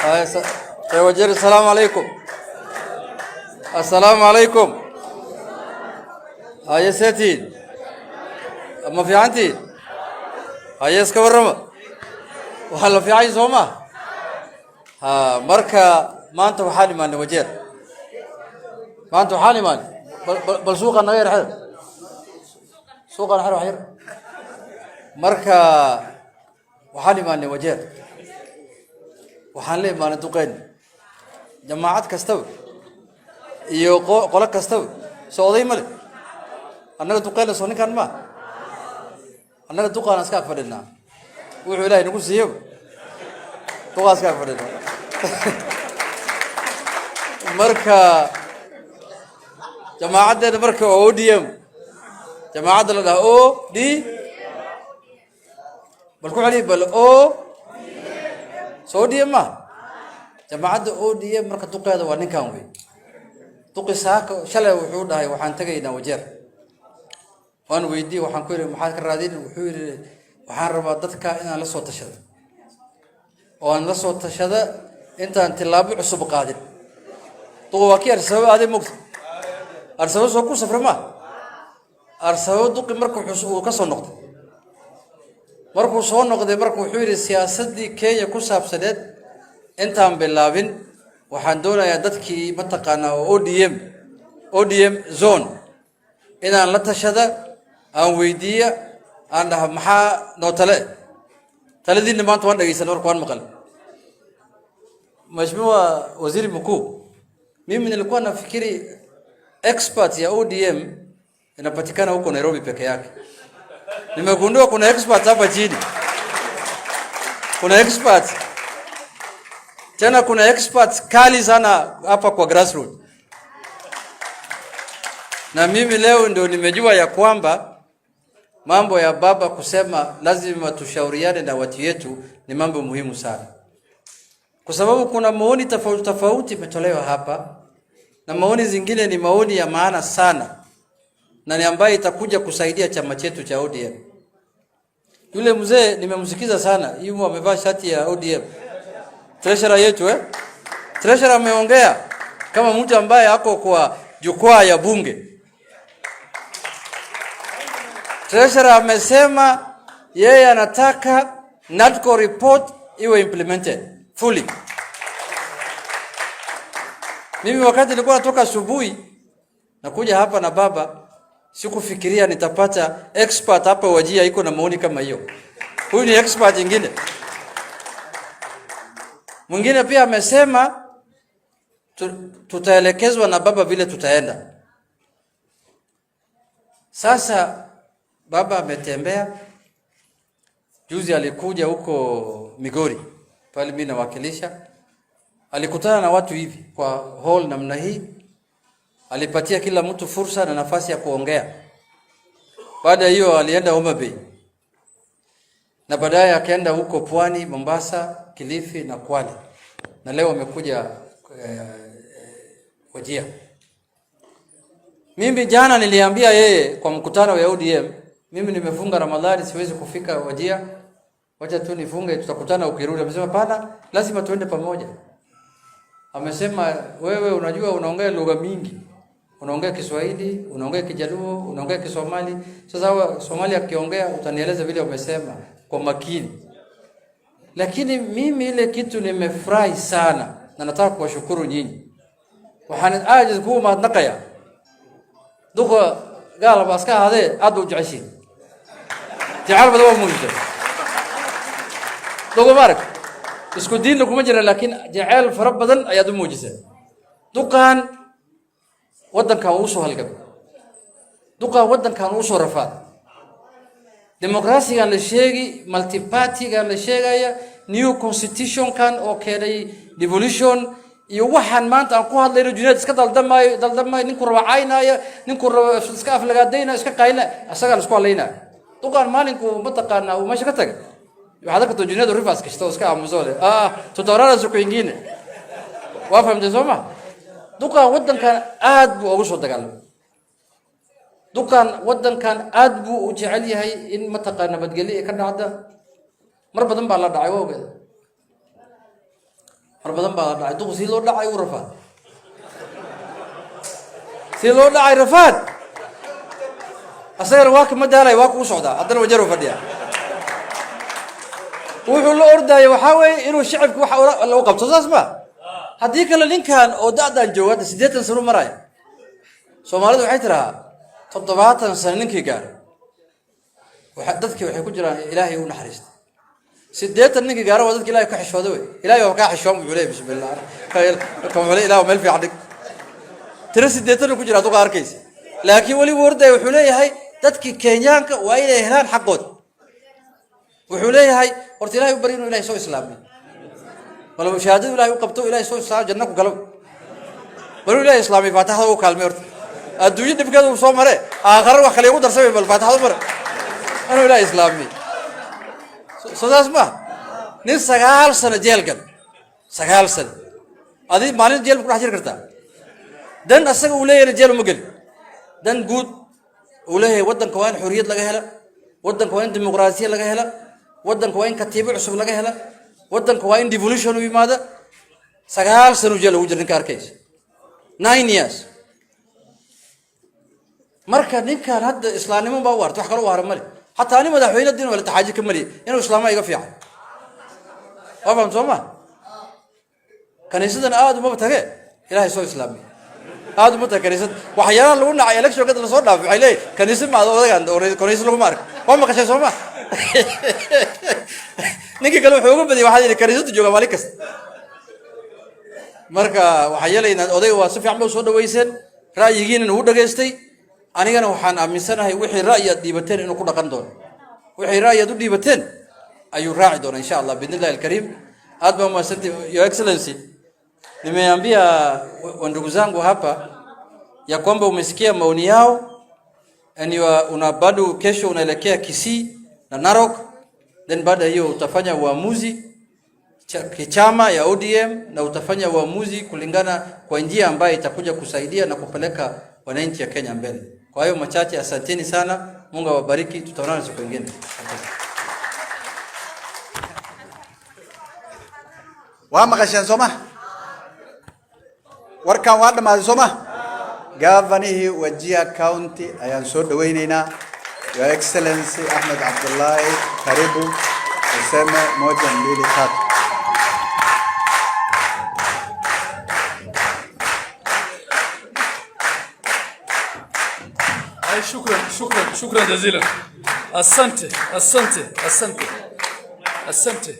Reer Wajeer, asalaamu calaykum. Assalaamu calaykum. Haye, seetiin? Ma fiicantiin? Haye, iska warrama. Waxaa la fiicay, soo ma ha? Marka maanta waxaan imaanay Wajeer. Maanta waxaan imaanay, bal suuqa naga yar xir, suuqan xir wax yar. Marka waxaan imaanay Wajeer, waxaan la imaanay duqeyn. Jamaacad kastaba iyo qolo kastaba soo oday male. Annaga duqeyna soo ninkan ma annaga duqaan iska ag fadhinaa. Wuxuu Ilaahay nagu siiyaba duqaan iska ag fadhinaa. Marka jamaacaddeena marka oo ODM, jamaacadda la dhaha O D, bal ku celiya, bal O soo ODM ma jamaacadda ODM. Marka duqeeda waa ninkan wey, duqi saaka. Shalay wuxuu dhahay, "Waxaan tegaynaa Wajeer." Waan weydiiyey, waxaan ku yidhi, "Maxaad ka raadin?" Wuxuu yidhi, "Waxaan rabaa dadka inaan la soo tashado oo aan la soo tashada intaan tillaabo cusub qaadin." Duqi waa kii Arsababa aaday, mogta Arsababa soo ku safra ma Arsababa. Duqi marka uu ka soo noqday, markuu soo noqday, marka wuxuu yidhi, "Siyaasaddii Kenya ku saabsaneed intaan bilaabin, waxaan doonayaa dadkii mataqaanaa oo ODM, ODM zone inaan la tashada, aan weydiiya, aan dhaha maxaa noo tale." Taladiinna maanta waan dhegeysan, marka waan maqal. Mheshimiwa Waziri Mkuu, mimi nilikuwa nafikiri expert ya ODM inapatikana huko Nairobi peke yake. Nimegundua kuna experts hapa chini, kuna experts tena, kuna experts kali sana hapa kwa grassroots. Na mimi leo ndio nimejua ya kwamba mambo ya baba kusema lazima tushauriane na watu yetu ni mambo muhimu sana, kwa sababu kuna maoni tofauti tofauti imetolewa hapa, na maoni zingine ni maoni ya maana sana na ni ambayo itakuja kusaidia chama chetu cha ODM. Yule mzee nimemsikiza sana, yumo amevaa shati ya ODM, treasurer yetu, eh? Treasurer ameongea kama mtu ambaye ako kwa jukwaa ya bunge. Treasurer amesema yeye anataka NADCO report iwe implemented fully. Mimi wakati nilikuwa natoka asubuhi nakuja hapa na baba, sikufikiria nitapata expert hapa Wajir iko na maoni kama hiyo. Huyu ni expert ingine. Mwingine pia amesema tutaelekezwa na baba vile tutaenda. Sasa baba ametembea juzi, alikuja huko Migori pale mimi nawakilisha, alikutana na watu hivi kwa hall namna hii, alipatia kila mtu fursa na nafasi ya kuongea. Baada ya hiyo alienda Homa Bay na baadaye akaenda huko Pwani, Mombasa, Kilifi na Kwale, na leo amekuja Wajir. Mimi jana niliambia yeye kwa mkutano wa ODM, mimi nimefunga Ramadhani, siwezi kufika Wajir, wacha tu nifunge, tutakutana ukirudi. Amesema pana, lazima tuende pamoja. Amesema wewe, unajua unaongea lugha mingi, unaongea Kiswahili, unaongea Kijaluo, unaongea Kisomali. Sasa wewe Somali akiongea utanieleza vile umesema kwa makini. Lakini mimi ile kitu nimefurahi sana na nataka kuwashukuru nyinyi. Waxaan aad iskugu mahadnaqayaa duqa gaal ba iska ahaadee, aad ba u jeceshiin, jecel badan waa muujisay duqa maarag. Isku diinna kuma jira, laakiin jeceyl fara badan ayaad u muujisay. Duqaan waddankan uu soo halgamay, duqaan waddankan uu soo rafaad, dimuqraasigan la sheegi, multipartygan la sheegaya, new constitutionkan oo keenay devolution iyo waxaan maanta aan ku hadlayno, junayd iska daldamaayo daldamaayo, ninkuu raba caynaayo, ninkuu raba iska aflagaadaynaayo, iska qaylina, isagaa la isku hadlaynaya. Duqaan maalinku mataqaanaa uu meesha ka tagay, waxaad arkata junayd rivers kashta oo iska aamuso le, ah, tutaonana siku ingine. Waa fahamtay, soo ma? Duqaan waddankan aad buu ugu soo dagaalamay. Duqaan waddankan aad buu u jecel yahay in mataqaana nabadgelyo ay ka dhacda. Mar badan baa la dhacay, waa ogeeda. Mar badan baa la dhacay. Duqu sii loo dhacay uu rafaad, si loo dhacay rafaad. Asagana waa kama daalay, waa kuu socdaa. Haddana Wajeer u fadhiya. Wuxuu la ordaya waxaa weeye inuu shacibka wax lagu qabto. Saas ma haddii kale ninkan oo da'daan jooga hadda 80 sano maraya. Soomaalidu waxay tirahaa 70 sano ninkii gaaray waxa dadkii waxay ku jiraan Ilaahay u naxariista. 80 ninkii gaara waa dadka Ilahay ka xishooda wey. Ilahay waa kaa xishoon, wuxuu leeyahay bismillah. Ka wuxuu leeyahay Ilaah meel fiican dhig. Tiro 80 ku jira duqa arkaysa, laakiin weli wuu ordaya. Wuxuu leeyahay dadkii Kenyaanka waa inay helaan xaqood. Wuxuu leeyahay horta Ilahay u bari inuu Ilahay soo islaamiyo, bal shahaadadu Ilahay u qabto, Ilahay soo islaamo, janno ku galo. Bal Ilahay islaamiyo, faataxda u kaalmay. Horta adduunyo dhibkeeda uu soo mare, aakhare wax kale igu darsamay, bal faataxda mare inuu Ilahay islaamiyo. Soo saas ma nin 9 sano jeel gal, 9 sano adi maalin jeel ku dhex jiri kartaa. Dan asaga uu leeyahayna jeel uma geli. Dan guud uu leeyahay, waddanka waa in xorriyad laga hela, waddanka waa in dimuqraasiya laga hela, waddanka waa in katiibo cusub laga hela, waddanka waa in devolution u yimaada. 9 sano jeel ugu jira ninka arkaysa, 9 years. Marka ninkan hadda islaamnimo baa u hartay, wax kale u hara male. Xataa ani madaxweyne din wala taxaaji ka maliya inuu islaama iga fiican. Waa faham soo ma? Kaniisadan aada umaba tage. Ilaahay soo islaamiy, aada uma taga kaniisad. Waxyaalaha lagu nacay election kada lasoo dhaafay, waxay leeyihin kaniisad ma odagan, kaniisad laguma arko. Waa maqashay soo ma? Ninkii kale wuxuu uga badiyay waxaa yidhi kaniisadu jooga maalin kasta. Marka waxaa yeelaynaa odayga waa si fiican ba usoo dhaweyseen, ra'yigiinan ugu dhageystay. Anigana waxaan aaminsanahay wixii ra'yi aad dhiibateen inuu ku dhaqan doono. Wixii ra'yi aad u dhiibateen ayuu raaci doona, insha Allah, biidni illahi alkariim. Aad baa umahadsantihi, Your Excellency. Nimeambia ndugu zangu hapa ya kwamba umesikia maoni yao and you are, una bado kesho unaelekea Kisii na Narok, then baada ya hiyo utafanya uamuzi kichama ya ODM na utafanya uamuzi kulingana kwa njia ambayo itakuja kusaidia na kupeleka wananchi ya Kenya mbele. Kwa hayo machache, asanteni sana. Mungu awabariki, tutaonana siku nyingine. Asante. Waa maqasheen soo ma? Warkan waa dhammaaday soo ma? Gaavanihii Wajir County ayaan soo dhawaynaynaa. Your Excellency Ahmed Abdullahi, karibu, useme moja, mbili, tatu. Ay, shukran, shukran, shukran jazilan. Asante, asante, asante, asante.